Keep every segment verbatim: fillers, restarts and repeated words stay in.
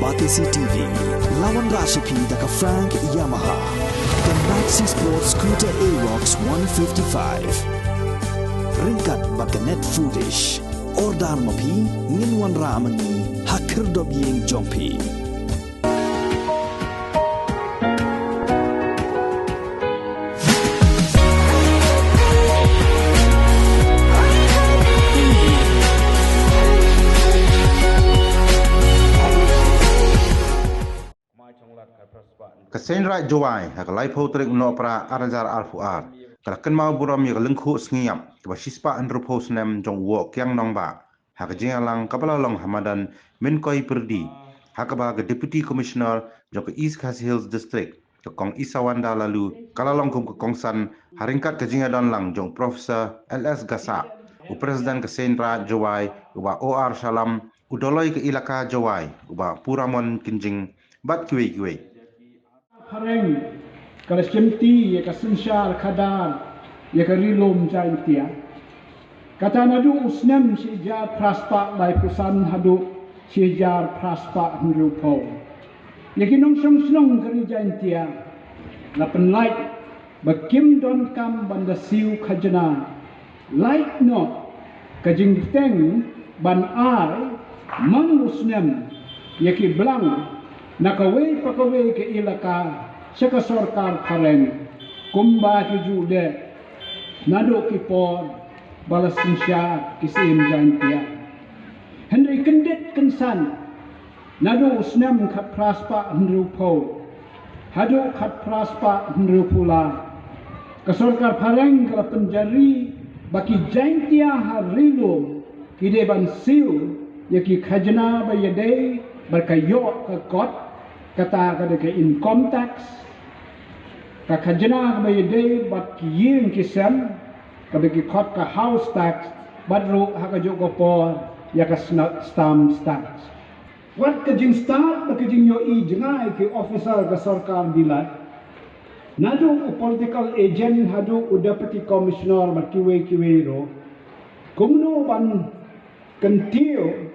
R T C T V, la wanrah sha phi da ka Frank Yamaha, ka Maxi Sport Scooter Aerox one fifty-five. Ryngkat bad ka Net Foodish. Order ma phi, ngin wanrah ma ngi ha khyrdop ïing jong phi. Ka Seiñ Raij Jowai, ha ka laiphew tarik u Nohprah ar hajar arphew ar, ka la kynmaw burom ïa ka lyngkhuh sngi ïap kaba shispah hynriewphew snem jong u Woh Kiang Nangbah, ha ka jingïalang kaba la long ha madan Mynkoi Pyrdi, ha kaba ka Deputy Commissioner jong ka East Khasi Hills District, ka Kong Isawanda Laloo, ka la long kum ka kongsan ha ryngkat ka jingïadon lang jong u Professor L S Gassah, u President ka Seiñ Raij Jowai, u Bah O R Shallam, u Dolloi ka Elaka Jowai, u Bah Puramon Kynjing, bad kiwei kiwei. Phareng, ka la shimti ïa ka synshar khadar ïa ka Ri Lum Jaintia. Kata naduh u snem shi hajar phra spah laiphew san haduh shi hajar phra spah hynriewphew, ïa ki nongshong shnong ka Ri Jaintia la pynlait ba kim donkam ban da siew khajna. Lait noh ka jingbteng ban ai man u snem ïa ki blang na kawei pa kawei ka elaka sha ka sorkar phareng, kumba ki ju dei naduh ki por ba la synshar ki Syiem Jaintia. Hynrei kyndit kynsan, naduh u snem khatphra spah hynriewphew haduh khatphra spah hynriewphew lai, ka sorkar phareng ka la pynjari ba ki Jaintia ha Ri Lum ki dei ban siew ïa ki khajna ba ïadei bad ka ïoh ka kot, kata ka dei ka income tax, ka khajna kaba ïadei bad ki ïing ki sem, kaba ki khot ka house tax, bad ruh ha kajuh ka por ïa ka sna-, stamp tax. Wat ka jingstad bad ka jingïohi jngai ki officer ka sorkar Bilat, naduh u political agent haduh u deputy commissioner bad kiwei kiwei ruh, kumno ban kyntiew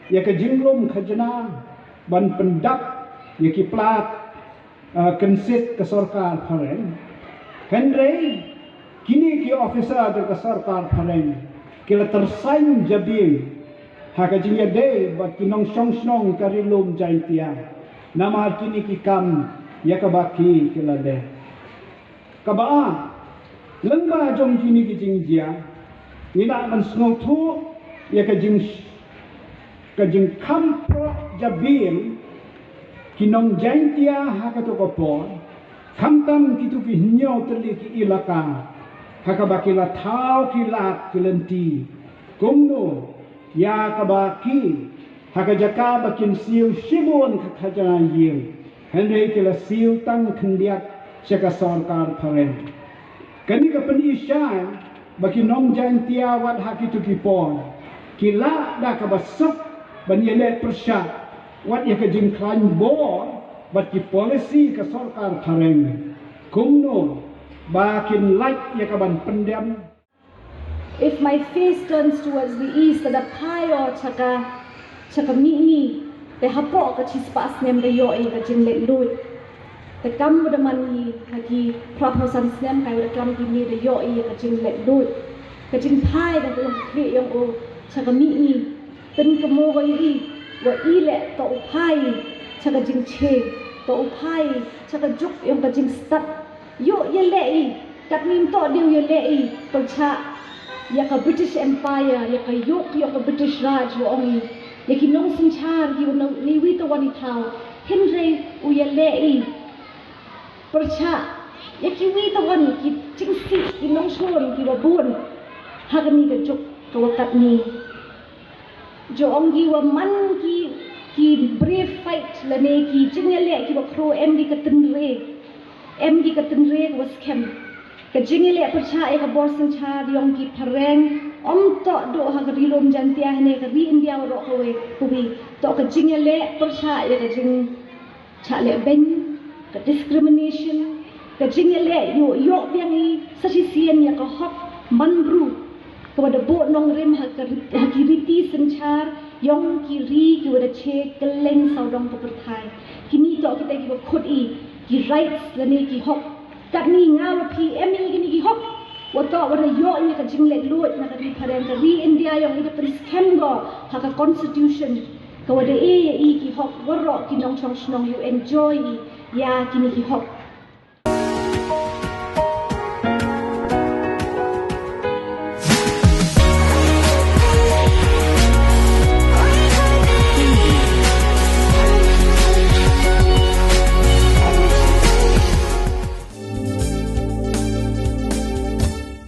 ïa ka jinglum khajna ban pyndap ïa ki plat, ah, kynsit ka sorkar phareng. Hynrei kine ki officer jong ka sorkar phareng ki la tyrsain jabieng ha ka jingïadei bad ki nongshong shnong ka Ri Lum Jaintia namar kine ki kam ïa kaba ki ki la leh. Kaba ar, lyngba jong kine ki jingjia, ngi lah ban sngewthuh ïa ka jing, ka jingkham proh jabieng ki nong Jaintia ha kato ka por, khamtam kito ki hynñiew tylli ki elaka ha kaba ki la thaw ki lad ki lynti, kumno ïa kaba ki, ha ka jaka ba kin siew shibun ka khajna ïing, hynrei ki la siew tang khyndiat sha ka sorkar phareng. Kane ka pyni shai ba ki nong Jaintia wat ha kito ki por ki lah da kaba suk ban ïaleh pyrshah wat ïa ka jingkhlaiñ bor bad ki policy ka sorkar phareng, kumno ba kin lait ïa ka ban pyndem. If my face turns towards the east, lada phai o cha ka, cha ka mihngi, te hapoh ka shispah snem da ïoh ïa ka jinglaitluid. Te kam ba da man hi ha ki phra phew san snem, kai ba da klam kine da ïoh ïa ka jinglaitluid. Ka jingphai da ka long khlieh ïong u cha ka mihngi. Pynkhmih ko ïa i, wa i leh to u phai cha ka jingshai, to u phai cha ka juk ïong ka jingstad. Ïoh ïaleh i, kat nim to dei u ïaleh i, pyrshah ïa ka British Empire, ïa ka juk, ïa ka British Raj, wa ong i, ïa ki nongsynshar, ki wa nong, ni wi to wan i thaw, hynrei u ïaleh i, pyrshah ïa ki wi to wan, ki jingsih, ki nongshun, ki wa bun, ha kani ka juk, ka wa kat ni. Jo ong ki wa man ki, ki brave fight lane ki jingïaleh ki wa khro em ki ka tynre. Em ki ka tynre ka wa skhem. Ka jingïaleh pyrshah ïa ka bor synshar ïong ki phareng. Ym toh duh ha ka Ri Lum Jaintia hynrei ka ri India waroh kawei kawei. Toh ka jingïaleh pyrshah ïa ka jing Chah leh beiñ, ka discrimination, ka jingïaleh ïoh, ïoh biang i sa shisien ïa ka hok man ru. ka wa da buh nongrim ha ka ri-, ha ki riti synshar yong ki ri ki wa da che kylleng sawdong ka pyrthai. Kini toh kita ki wa khot i ki rights lane ki hok. Katni nga wa phi em i kini ki hok, wa toh wa da yoh i ka jingleh luid na ka ri phareng. Ka ri India yong i da pynskhem ko ha ka constitution ka wa da e ya i ki hok, waroh ki nongshong shnong u enjoy i ya kini ki hok.